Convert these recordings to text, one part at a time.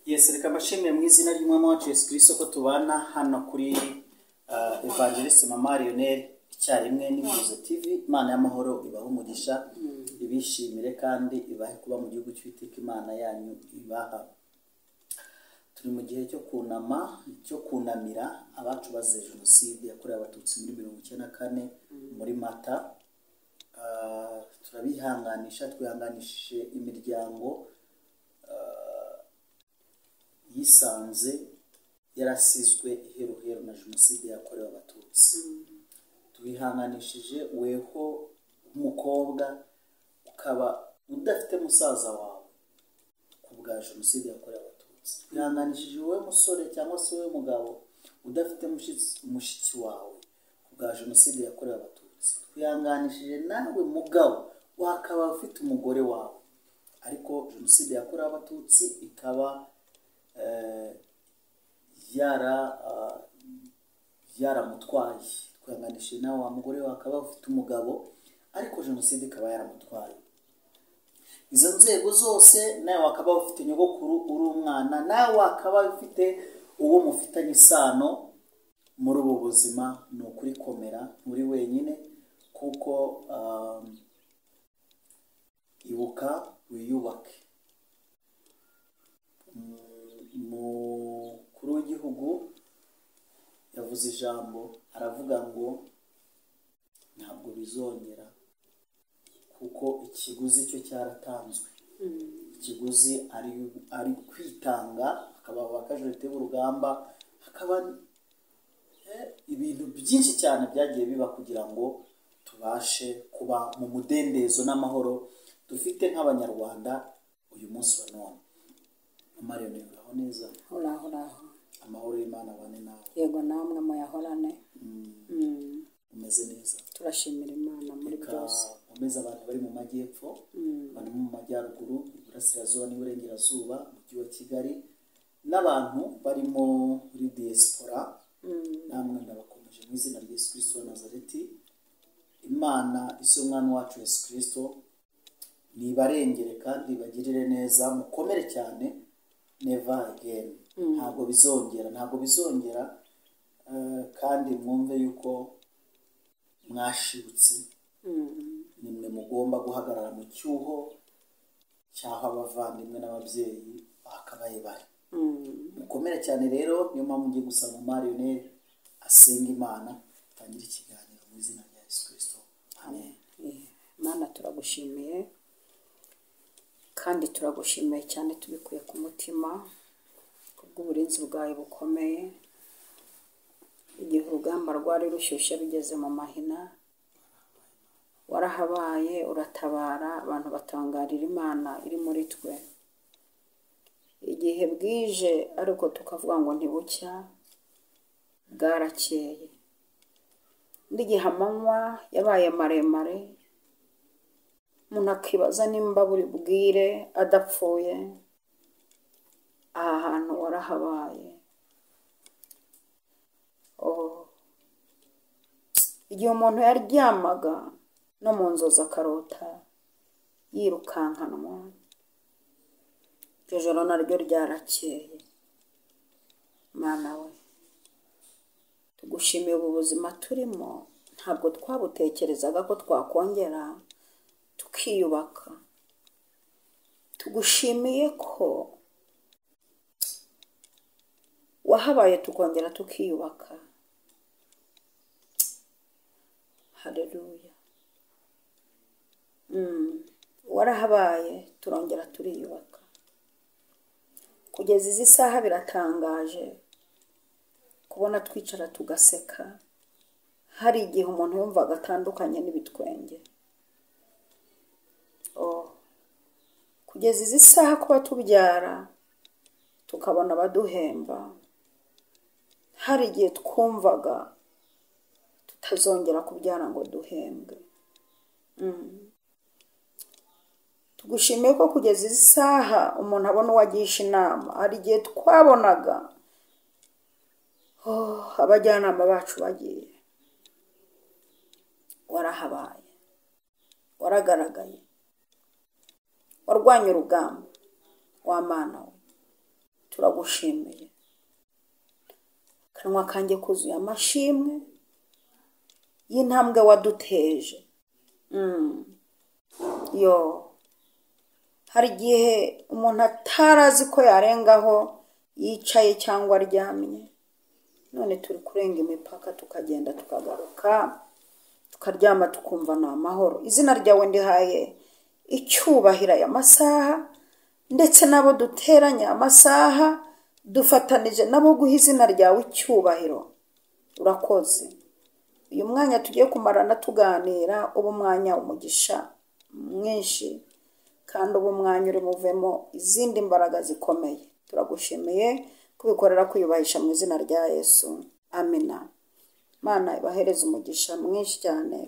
Yes, reka mbashimire mu izina ry'Umwami wacu Yesu Kristo ko tubana hano kuri Evangeliste Mama Lionel icyarimwe n'Impuzo TV. Imana y'amahoro ibahe umugisha, ibishimire kandi ibahe kuba mu gihugu cy'Uwiteka Imana yanyu ibaha. Turi mu gihe cyo kunama, cyo kunamira abacu bazize Jenoside yakorewe Abatutsi muri 94 muri Mata. Turabihanganisha, twihanganishije imiryango yisanze yarasizwe iheruheru na Jenoside yakorewe Abatutsi. Tubihanganishije weho w'umukobwa ukaba udafite musaza wawe ku bwa Jenoside yakorewe Abatutsi. Twihanganishije wowe musore cyangwa se wowe mugabo udafite mushiki wawe ku bwa Jenoside yakorewe Abatutsi. Twihanganishije nawe mugabo wakaba ufite umugore wawe, ariko Jenoside yakorewe Abatutsi ikaba yaramutwaye. Twihanganishije nawe wa mugore wawe akaba ufite umugabo, ariko Jenoside ikaba yaramutwaye. Izo nzego zose, nawe wakaba ufite nyogokuru uri umwana, nawe wakaba ufite uwo mufitanye isano muri ubu buzima, ni ukuri komera, nturi wenyine, kuko ibuka wiyubake. Umukuru w'igihugu yavuze ijambo aravuga ngo ntabwo bizongera, kuko ikiguzi cyo cyaratanzwe. Ikiguzi ari kwitanga, hakaba abakajurite b'urugamba, hakaba ibintu byinshi cyane byagiye biba kugira ngo tubashe kuba mu mudendezo n'amahoro dufite nk'Abanyarwanda uyu munsi wa none. Mama Lionel, uraho neza? Uraho, uraho. Amahoro y'Imana abane nawe. Yego, namwe muyahorane. Umeze neza? Turashimira Imana muri Reka byose. nkomeze abantu bari mu majyepfo, abantu mu majyaruguru, iburasirazuba n'iburengerazuba, umujyi wa Kigali, n'abantu barimo muri diaspora, namwe ndabakomeje mu izina rya Yesu Kristo wa Nazareti. Imana isi y'Umwami wacu Yesu Kristo nibarengere kandi bagirire neza, mukomere cyane. Never again, ntabwo bizongera, ntabwo bizongera. Kandi mwumve yuko mwashibutse, nimwe mugomba guhagarara mu cyuho cy'aho abavandimwe n'ababyeyi bakabaye bari. Mukomere cyane rero, niyo mpamvu ngiye gusaba Mama Lionel asenga Imana, atangire ikiganiro mu izina rya Yesu Kristo, amen. Mana, turagushimiye kandi turagushimiye cyane tubikuye ku mutima kubw'uburinzi bwawe bukomeye. Igihe urugamba rwari rushyushye rugeze mu mahina, warahabaye uratabara, abantu batangarira Imana iri muri twe. Igihe bwije ariko tukavuga ngo ntibucya, bwarakeye. N'igihe amanywa yabaye maremare, umuntu akibaza nimba buri bwire adapfuye, aha hantu warahabaye. Oh. Igihe umuntu yaryamaga no mu nzozi akarota yirukankanwa, iryo joro naryo ryarakeye. Mana we, tugushimiye ubu buzima turimo, ntabwo twabutekerezaga ko twakongera tukiyubaka. Tugushimiye ko wahabaye tukongera tukiyubaka. Haleluya. Warahabaye turongera turiyubaka. Kugeza izi saha biratangaje kubona twicara tugaseka. Hari igihe umuntu yumvaga atandukanye n'ibitwenge. Oh. Kugeza izi saha kuba tubyara tukabona abaduhemba, hari igihe twumvaga tutazongera kubyara ngo duhembwe. Tugushimiye ko kugeza izi saha umuntu abona uwo agisha inama. Hari igihe twabonaga abajyanama bacu bagiye, warahabaye, waragaragaye, warwanye urugamba wa Mana we. Turagushimiye. Akanwa kanjye kuzuye amashimwe y'intambwe waduteje. Yo, hari igihe umuntu atarazi ko yarengaho yicaye cyangwa aryamye, none turi kurenga imipaka tukagenda tukagaruka tukaryama tukumva ni amahoro. Izina ryawe ndihaye icyubahiro aya masaha, ndetse n'abo duteranye amasaha dufatanije nabo guha izina ryawe icyubahiro. Urakoze. Uyu mwanya tugiye kumarana tuganira uba umwanya umugisha mwinshi, kandi uba umwanya uri buvemo izindi mbaraga zikomeye. Turagushimiye kubikorera kwiyubahisha mu izina rya Yesu, amina. Imana ibahereze umugisha mwinshi cyane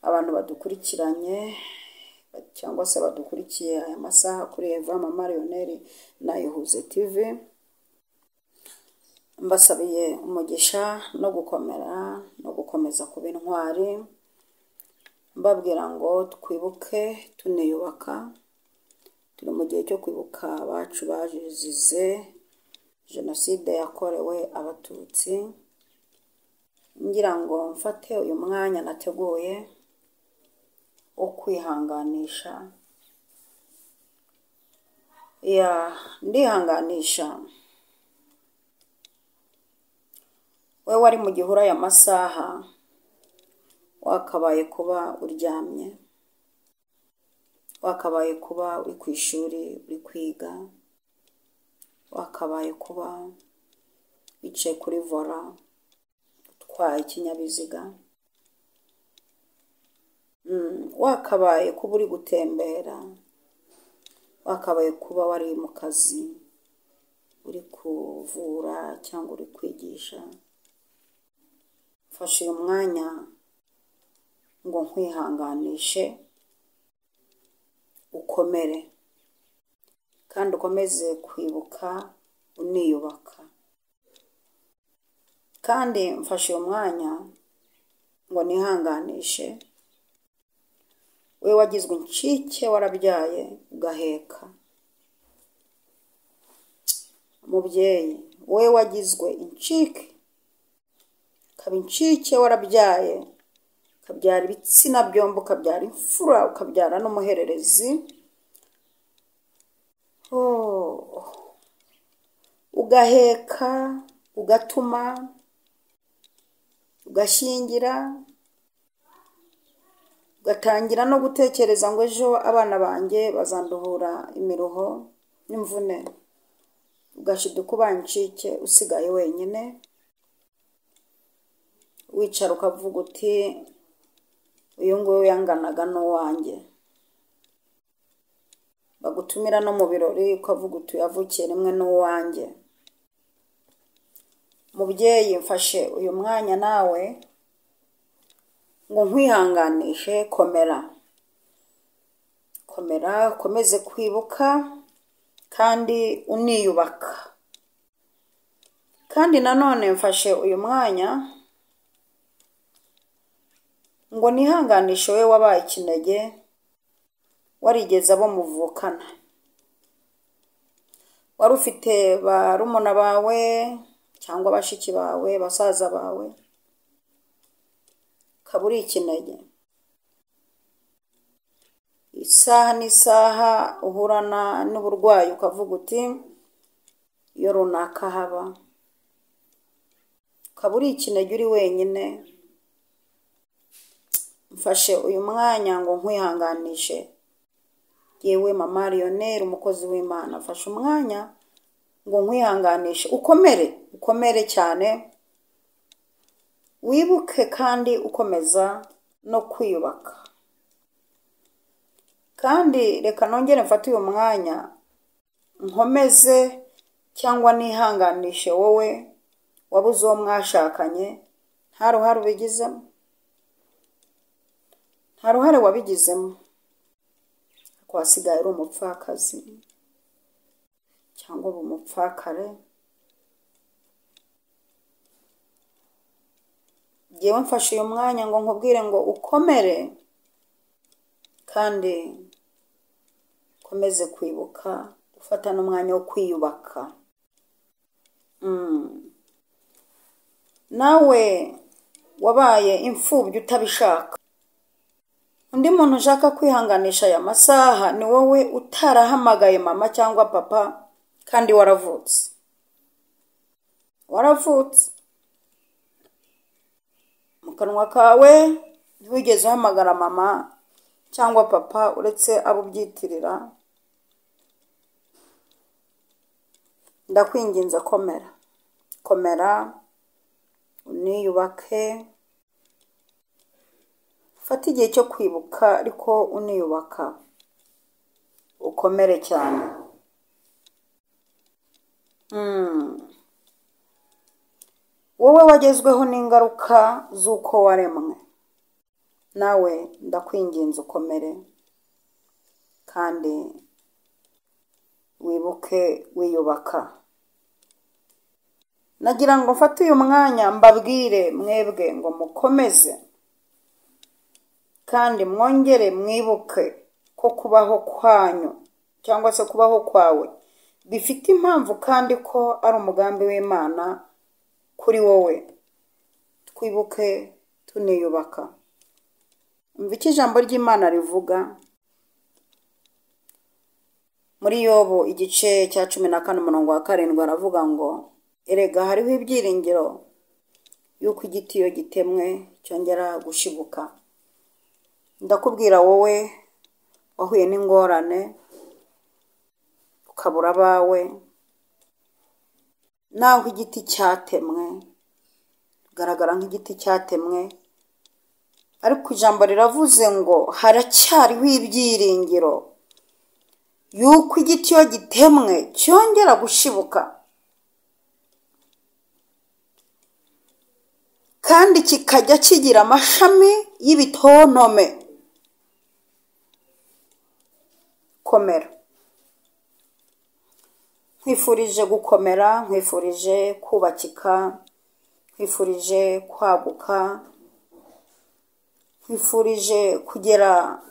abantu badukurikiranye cyangwa se badukurikiye aya masaha kuri Eva Mama Lionel na Ihuze TV. Mbasabiye umugisha no gukomera no gukomeza kuba intwari, mbabwira ngo twibuke tuniyubaka. Turi mu gihe cyo kwibuka abacu bazize jenoside yakorewe Abatutsi. Ngira ngo mfate uyu mwanya nateguye wo kwihanganisha. Ndihanganisha we wari mu gihuru aya masaha, wakabaye kuba uryamye, wakabaye kuba uri ku ishuri uri kwiga, wakabaye kuba wicaye kuri vola utwaye ikinyabiziga, wakabaye kuba uri gutembera, wakabaye kuba wari mu kazi uri kuvura cyangwa uri kwigisha. Mfashe uyu mwanya ngo nkwihanganishe, ukomere kandi ukomeze kwibuka uniyubaka. Kandi mfashe uyu mwanya ngo nihanganishe we wagizwe incike, warabyaye ugaheka. Mubyeyi, we wagizwe incike, ukaba incike warabyaye, ukabyara ibitsina byombi, ukabyara imfura, ukabyara n'umuhererezi, ugaheka, ugatuma, ugashyingira, ugatangira no gutekereza ngo ejo abana banjye bazanduhura imiruho n'imvune, ugashiduka ubaye incike usigaye wenyine, wicara ukavuga uti uyu nguyu yanganaga n'uwanjye. Bagutumira no mu birori ukavuga uti yavukiye rimwe n'uwanjye. Mubyeyi, mfashe uyu mwanya nawe ngo nkwihanganishe, komera, komera, ukomeze kwibuka kandi uniyubaka. Kandi nanone mfashe uyu mwanya ngo nihanganishe we wabaye ikinege, warigeze abo muvukana, wari ufite barumuna bawe cyangwa bashiki bawe, basaza bawe, ukaba uri ikinege. Isaha n'isaha uhurana n'uburwayi ukavuga uti iyo runaka haba, ukaba uri ikinege uri wenyine. Mfashe uyu mwanya ngo nkwihanganishe yewe Mama Lionel, umukozi w'Imana. Mfashe umwanya ngo nkwihanganishe, ukomere, ukomere cyane, wibuke kandi ukomeza no kwiyubaka. Kandi reka nongere mfate uyu mwanya nkomeze cyangwa nihanganishe wowe wabuze uwo mwashakanye, nta ruhare ubigizemo, nta ruhare wabigizemo, ariko wasigaye uri umupfakazi cyangwa uba umupfakare. Jyewe mfashe uyu mwanya ngo nkubwire ngo ukomere kandi ukomeze kwibuka Gufata n'umwanya wo kwiyubaka. Nawe wabaye imfubyi utabishaka. Undi muntu ushaka kwihanganisha aya masaha ni wowe utarahamagaye mama cyangwa papa kandi waravutse. Waravutse mu kanwa kawe ntiwigeze uhamagara mama cyangwa papa uretse abo ubyitirira. Ndakwinginze komera, komera uniyubake, ufate igihe cyo kwibuka ariko uniyubaka, ukomere cyane. Wowe wagezweho n'ingaruka z'uko waremwe, nawe ndakwinginze ukomere kandi wibuke wiyubaka. Nagira ngo mfate uyu mwanya mbabwire mwebwe ngo mukomeze kandi mwongere mwibuke ko kubaho kwanyu cyangwa se kubaho kwawe bifite impamvu kandi ko ari umugambi w'Imana kuri wowe. Twibuke tuniyubaka. Umva icyo ijambo ry'Imana rivuga muri Yobu igice cya 14 umurongo wa 7, aravuga ngo erega hariho ibyiringiro yuko igiti iyo gitemwe cyongera gushibuka. Ndakubwira wowe wahuye n'ingorane ukabura abawe, naho igiti cyatemwe garagara nk'igiti cyatemwe, ariko ijambo riravuze ngo haracyariho ibyiringiro yuko igiti iyo gitemwe cyongera gushibuka kandi kikajya kigira amashami y'ibitontome. Komera. Nkwifurije gukomera, nkwifurije kubakika, nkwifurije kwaguka, nkwifurije kugera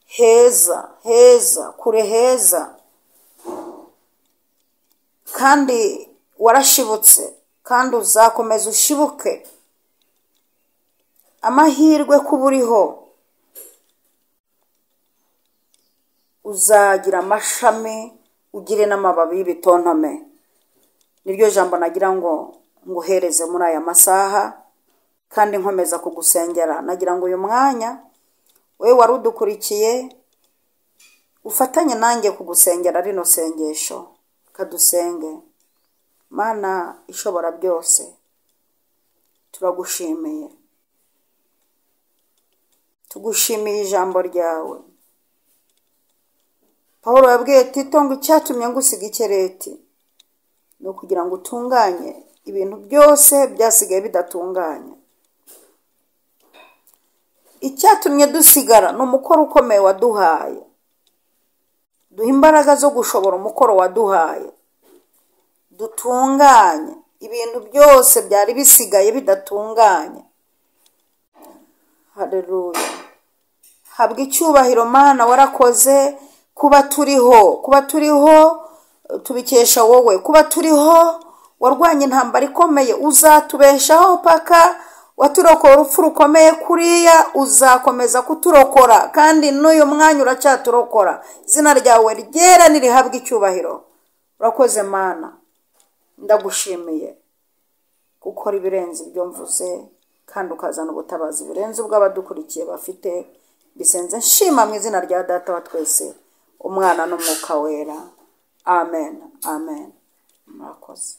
heza heza, kure heza, kandi warashibutse kandi uzakomeza ushibuke. Amahirwe kuba uriho, uzagira amashami ugire n'amababi y'ibitontome. Niryo jambo nagira ngo nguhereze muri aya masaha, kandi nkomeza kugusengera. Nagira ngo uyu mwanya we wari udukurikiye ufatanye nanjye kugusengera rino sengesho. Kadusenge. Mana ishobora byose, turagushimiye, tugushimiye ijambo ryawe. Pawulo yabwiye Tito ngo icyatumye ngusiga ikereti ni ukugira ngo utunganye ibintu byose byasigaye bidatunganye. Icyatumye dusigara ni umukoro ukomeye waduhaye. Duha imbaraga zo gushobora umukoro waduhaye, dutunganye ibintu byose byari bisigaye bidatunganye. Haleluya. Habwa icyubahiro Mana, warakoze kuba turiho, kuba turiho tubikesha wowe, kuba turiho warwanye intambara ikomeye, uzatubeshaho paka waturokora urupfu rukomeye kuriya, uzakomeza kuturokora kandi n'uyu mwanya uracyaturokora. Izina ryawe ryera nirihabwa icyubahiro. Urakoze Mana, ndagushimiye gukora ibirenze ibyo mvuze kandi ukazana ubutabazi burenze ubw'abadukurikiye bafite. Bisenze nshima mu izina rya Data wa twese, Umwana n'Umwuka Wera. Amen, amen. Murakoze.